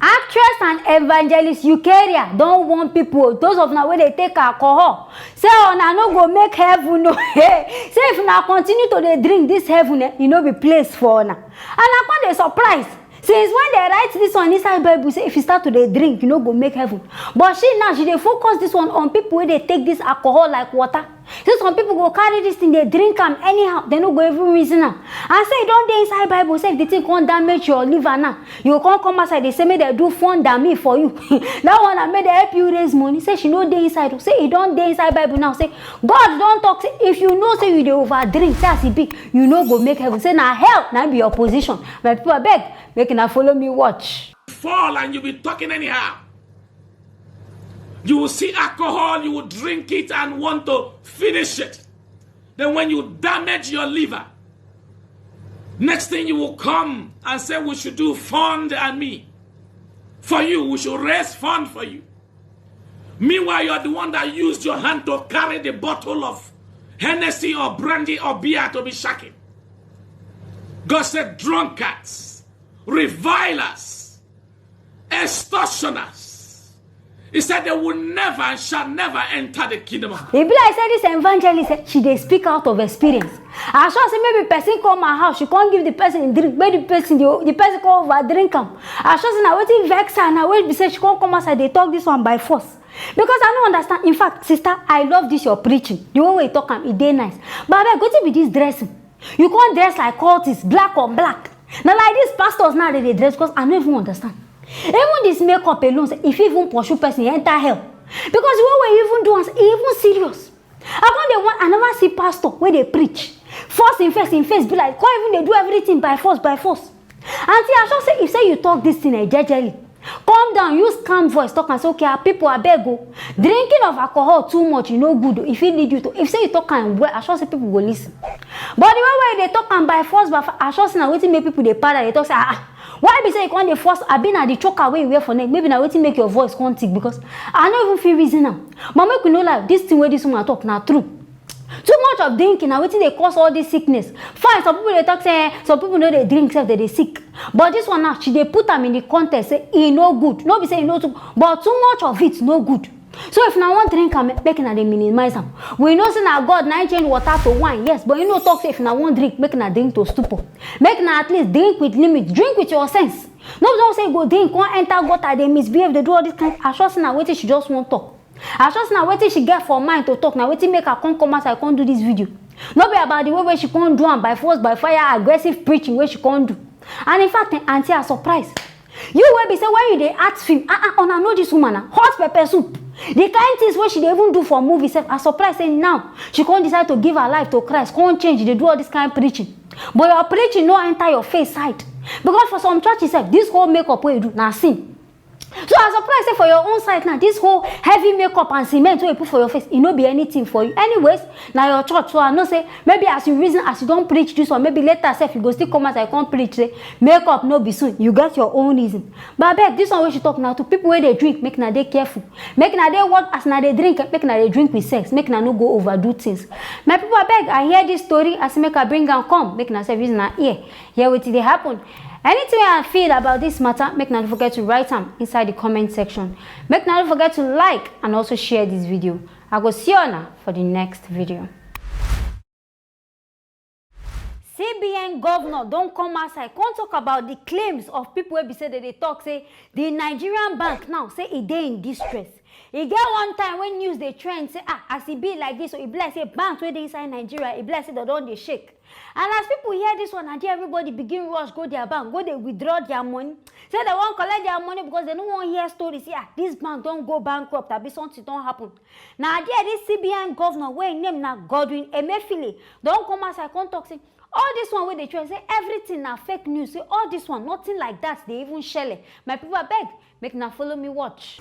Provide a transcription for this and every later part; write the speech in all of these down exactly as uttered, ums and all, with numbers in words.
Actress and evangelist Eukaria don warn people, those of una wey dey take alcohol, say una no go make heaven o. Say if una continue to dey drink, this heaven, eh, e no be place for una. And I come dey surprise, since when they write this one inside Bible, say if you start to dey drink, you no go make heaven. But she now, she dey focus this one on people wey dey take this alcohol like water. Say some people go carry this thing, dey drink am anyhow, they no go even reason am. And say e don dey inside Bible, say if the thing come damage your liver now, you go come come outside, they say make they do fund and me for you. That one na make they help you raise money. Say she no dey inside o. Say e don dey inside Bible now. Say God don talk, say if you know say you dey over drink, say as e be, you no go make heaven. Say na hell na be your position. My people, abeg, make una follow me watch. Fall and you be talking anyhow. You will see alcohol, you will drink it and want to finish it. Then when you damage your liver, next thing you will come and say we should do fund and me. For you, we should raise fund for you. Meanwhile, you're the one that used your hand to carry the bottle of Hennessy or brandy or beer to be shaking. God said, drunkards, revilers, extortioners. He said they will never and shall never enter the kingdom of God. E be like say this evangelist, eh, she dey speak out of experience. I sure say maybe person come my house, she come give the person drink, make the person the, the person come over drink am. I sure say na wetin vex her, na wey be say she come come outside dey talk this one by force. Because I no understand. In fact, sister, I love this your preaching. The way wey you talk am, e dey nice. But abeg, wetin be this dressing? You come dress like cultist, black on black. Na like this pastors now dey dey dress, because I no even understand. Even this makeup alone, sef, e fit even pursue person enter hell. Because the way wey you even do am, e even serious. I come dey one, I never see pastor wey dey preach. Force him face, him face be like, come even dey do everything by force, by force. Aunty, I sure say if say you talk this thing, eh, jejely, come down, use calm voice talk and say, okay, ah, people, abeg o, drinking of alcohol too much, e no good o. If e lead you to, if say you talk am well, I sure say people go listen. But the way wey you dey talk am by force, by fire, I sure say na wetin make people dey para dey talk say, ah, ah, why be say you come dey force, abi na the choker wey you wear for neck, maybe na wetin make your voice come thick, because I no even fit reason am. But make we no lie, this thing wey this woman talk na true. Too much of drinking na wetin dey cause all this sickness. Fine, some people dey talk say, eh, some people no dey drink sef, they dey sick. But this one now, she dey put am in the context say e no good. No be say e no too, but too much of it no good. So if una wan drink am, make una dey minimize am. We know say na God na him change water to wine, yes, but he no talk say if una wan drink, make una drink to stupor. Make una at least drink with limit, drink with your sense. No be say you go drink, come enter gutter, dey misbehave, dey do all this kind. I sure say na wetin she just wan talk. I sure say na wetin she get for mind to talk, na wetin make her come come outside come do this video. No be about the way wey she come do am by force, by fire, aggressive preaching wey she come do. And in fact, eh, aunty, I surprise. You wey be say when you dey act film, ah, ah, una know this woman na hot pepper soup. The kind things wey she dey even do for movie sef, I surprise say now she come decide to give her life to Christ, come change, dey do all this kind preaching. But your preaching no enter your face side. Because for some churches sef, this whole makeup wey you do na sin. So I surprise say for your own side now, this whole heavy makeup and cement wey you put for your face, e no be anything for you. Anyways, na your church, so I know say maybe as you reason, as you don preach this one, maybe later sef you go still come out and come preach say makeup no be sin. You get your own reason. But abeg, this one wey she talk na to people wey dey drink, make una dey careful. Make una dey watch as una dey drink, make una dey drink with sense, make una no go overdo things. My people, abeg, I hear this story, as make I bring am come, make una sef use una ear hear wetin dey happen. Anything wey una feel about this matter, make una no forget to write am inside the comment section. Make una no forget to like and also share this video. I go see una for the next video. C B N governor don come outside come talk about the claims of people wey be say they dey talk say the Nigerian bank now say e dey in distress. E get one time when news dey trend say, ah, as e be like this, so e be like say banks wey dey inside Nigeria, e be like say they don dey shake. And as people hear this one, na there everybody begin rush go their bank, go dey withdraw their money. Say they wan collect their money because they no wan hear story say, ah, this bank don go bankrupt, abi something don happen. Na there this C B N governor wey im name na Godwin Emefiele don come outside come talk say all this one wey dey trend, say everything na fake news, say all this one, nothing like that dey even shele. My people, abeg, make una follow me watch.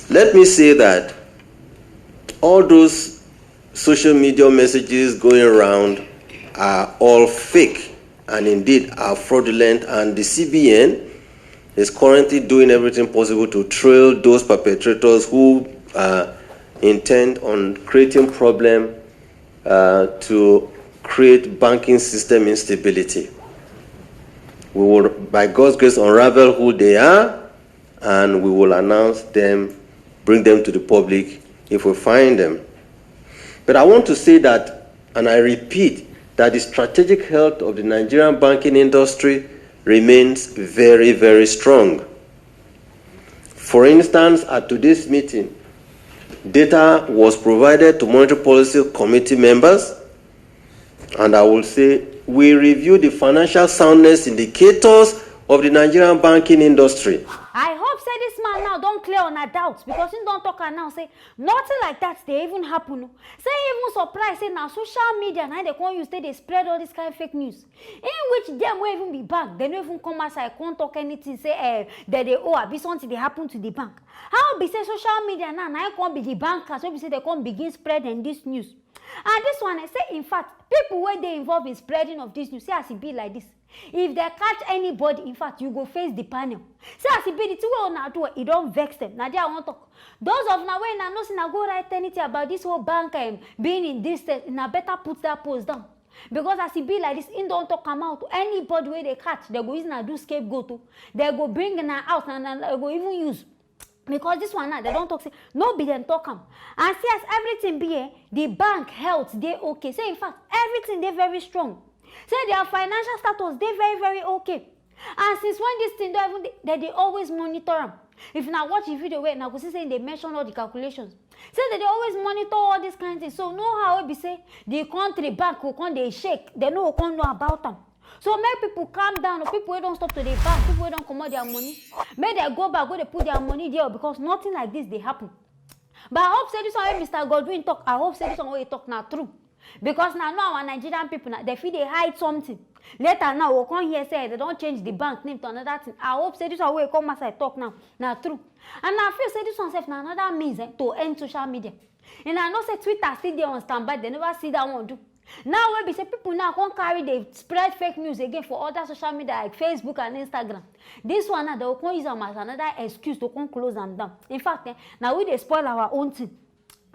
Let me say that all those social media messages going around are all fake and indeed are fraudulent, and the C B N is currently doing everything possible to trail those perpetrators who uh, intend on creating problem uh, to create banking system instability. We will, by God's grace, unravel who they are and we will announce them, bring them to the public if we find them. But I want to say that, and I repeat, that the strategic health of the Nigerian banking industry remains very, very strong. For instance, at today's meeting, data was provided to Monetary Policy Committee members, and I will say we review the financial soundness indicators of the Nigerian banking industry. I hope say this man now don clear una doubt, because he don talk am now say nothing like that dey even happen o. Say he even surprise say na social media na dey come use take dey spread all this kind fake news. In which dem wey even be bank, dem no even come outside come talk anything say eh, dem dey owe abi something dey happen to the bank. How be say social media now na im come be the bankers wey be say dem come begin spread dem this news? And this one, I say, in fact, people wey dey involved in spreading of this news, see as e be like this. If they catch anybody, in fact, you go face the panel. See as e be, the thing wey una do, e don vex them. Na there I wan talk. Those of una wey una know say una go write anything about this whole bank um, being in this state, una better put that post down. Because as e be like this, he don talk am out. Anybody wey dey catch, they go use una do scapegoat o. They go bring una out and, and they go even use. Because this one now, they don talk say no be dem talk am. And see as everything be eh, the bank health dey okay. Say in fact, everything dey very strong. Say their financial status dey very, very okay. And since when this thing don even dey, they dey always monitor am. If una watch the video well, una go see say they mention all the calculations. Say they dey always monitor all this kind thing. So no how wey be say the country bank go come dey shake, they no go come know about am. So make people calm down. People wey don stop to dey bank, people wey don comot their money, make dem go back go dey put their money there, because nothing like this dey happen. But I hope say this one wey Mister Godwin talk, I hope say this one wey he talk na true. Because na now our Nigerian people na they fit dey hide something. Later now we come hear say they don change the bank name to another thing. I hope say this one wey come outside talk now na true. And I feel say this one sef na another means eh, to end social media. And I know say Twitter still dey on standby, they never see that one do. Now wey be say people now come carry dey spread fake news again for other social media like Facebook and Instagram. This one now they go come use am as another excuse to come close am down. In fact eh, na we dey spoil our own thing.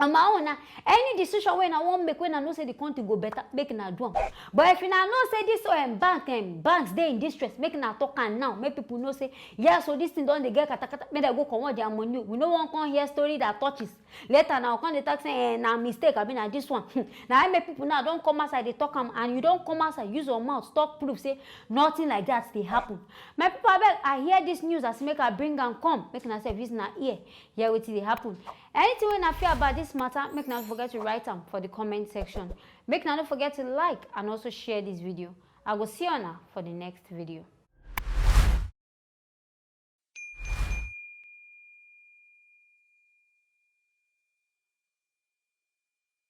On my own na any decision wey una wan make wey una know say the country go better, make una do am. But if una know say this um, bank um, banks dey in distress, make una talk am now, make people know say yes o, this thing don dey get katakata, make dem go comot their money o. We no wan come hear story that touches. Later na we come dey talk say eh, na mistake abi na this one. Na im make people now don come outside dey talk am, and you don come outside use your mouth talk proof say nothing like that dey happen. My people, abeg, I hear this news as make I bring am come, make una sef use una ear hear wetin dey happen. Anything wey una feel about this matter, make una no forget to write am for the comment section. Make una no forget to like and also share this video. I go see una for the next video.